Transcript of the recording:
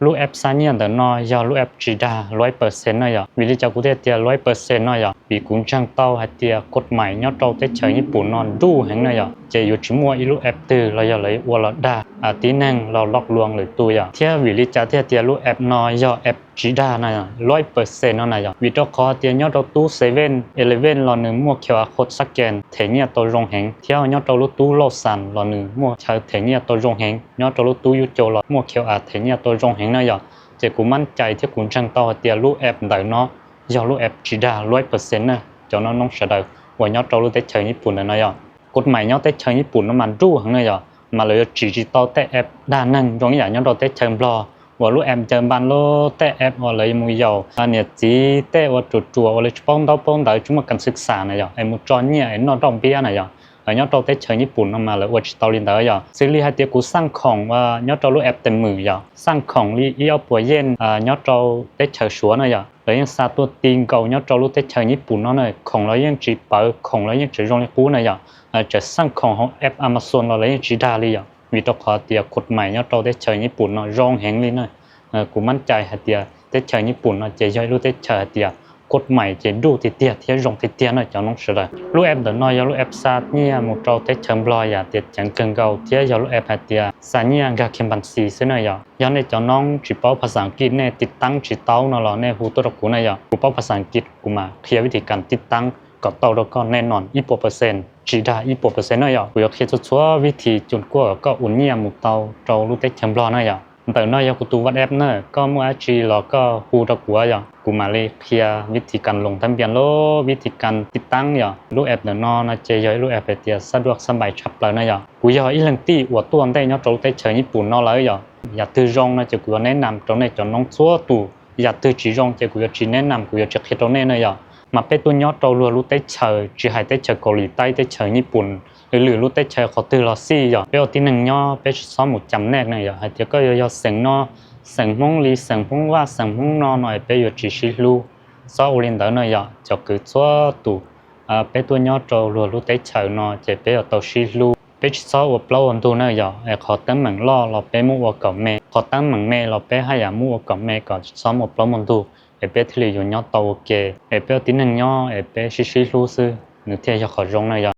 Lub app xa nyiaj ntawm no yog lub app tsis dag luaj percent na yom. Vim li cas kuv thiaj tias luaj percent no yom? Vim kuv ntseeg tau hais tias khuam mais nyob rau teb chaws Nyij Pooj no nruj heev na yom, ces yuav tsis muaj ib lub app twg los yog lawv ua los dag tib neeg los loj luas lwm tus yom. Thiab vim li cas thiaj tias lub app no yog app tsis dag na, luaj percent no na yom? Vim rau qhov tias nyob rau tub Seven Eleven los nws muaj Q R code scan them nyiaj tau zoo heev, thiab nyob rau lub tub Lawson los nws muaj chaw them nyiaj tau zoo heev, nyob rau lub tub Yub Cau los muaj Q R them nyiaj tau zoo heev na yom. Ces kuv mab cai thiab kuv ntseeg tau hais tias lub app ntawm no yog lub app tsis dag luaj percent na, cov noob sawv daws uas nyob rau lub teb chaws Nyij Pooj ntawm no yom. Khuam mais nyob teb chaws Nyij Pooj no mas nruj heev na yom, mas lawv yuav tsim tsis tau tej app dag neeg zoo ib yam nyob rau teb chaws Nplog uas lub app ncaws npas lub tej app uas lawv mus yaum niam txiv tej uas ruam ruam uas lawv tsis paub ntaub paub ntawv tsis muaj kam xwm xam na yom, es mus tso nyiaj es noj roj npiab na yom. Nyob rau teb chaws Nyij Pooj no mas lawv ua tsis tau li ntawd yom. Xws li hais tias kuv xaj khoom nyob rau lub app Temu yom, xaj khoom li ib ob puas yeej nyob rau teb chaws Suav na yom, lawv yeej xa tuaj ti nkaus nyob rau lub teb chaws Nyij Pooj no na, khoom los yeej tsis pawv, khoom los yeej tseem zoo li qub na yom. Tseem xaj khoom hauv app Amazon los lawv yeej tsis dag li yom. Vim rau qhov tias khuam mais nyob rau teb chaws Nyij Pooj no zoo heev li na. Kuv mab cai hais tias teb chaws Nyij Pooj no ces yog ib lub teb chaws hais tias khuam mais ces nruj tiag tiag thiab zoo tiag tiag na cov noob sawv daws. Lub app ntawm no yog lub app xa nyiaj mus rau teb chaws Nplog yam tias ceev kawg nkaus thiab yog lub app hais tias xa nyiaj nkag Kheej Pam Xis xwb na yom. Yog nej cov noob tsis paub phas xas As kiv, nej tiv taab tsis tau no los nej hu tuaj rau kuv na yom. Kuv paub phas xas As kiv kuv mam qhia vib thim kas tiv taab kom tau rau koj nej no ib puas percent, tsis dag ib puas percent na yom. Kuv yuav qhia txhua txhua vib thim cum kuaj kom koj ua nyiaj mus tau rau lub teb chaws Nplog na yom. Ntawm no yog kuv tus WhatsApp na, koj muaj dab tsi los koj hu rau kuv yom, kuv mam li qhia vib thim kas loos thab npias lub vib thim kas tiv taab yom. Lub app ntawm no no ces yog ib lub app hais tias xab duaj xab npais tshaj plaws na yom. Kuv yog ib leeg tij uas tuaj ua ntej nyob rau lub teb chaws Nyij Pooj no lawm yom. Yam twg zoo no ces kuv yuav neb nam rau nej cov noob txhua tus, yam twg tsis zoo ces kuv yuav tsis neb nam, kuv yuav tsis qhia rau nej na yom. Mas peb tuaj nyob rau luag lub teb chaws, tsis hais teb chaws Kaus Lim Taib, teb chaws Nyij Pooj, lwm lwm lub teb chaws qhov twg los xij yom, peb ua tib neeg nyob peb tsis txhob mus cam nej na yom. Hais tias koj yuav yog xeem no, xeem Hmoob li, xeem Hmoob Vaj, xeem Hmoob no no es peb yuav tsis sib hlub, txhob ua li ntawd na yom. Cov kwv txhua tus, peb tuaj nyob rau luag lub teb chaws no ces peb yuav tau sib hlub, peb tsis txhob ua plaub ua ntug na yom. Es qhov teeb meem loj los peb muab ua kom me, qhov teeb meem me los peb haj yam muab ua kom me kom tsis txhob muaj plaub muaj ntug, es peb thiaj li yuav nyob tau ua ke. Es peb ua tib neeg nyob es peb sib sib hlub xwb nws thiaj yog qhov zoo na yom.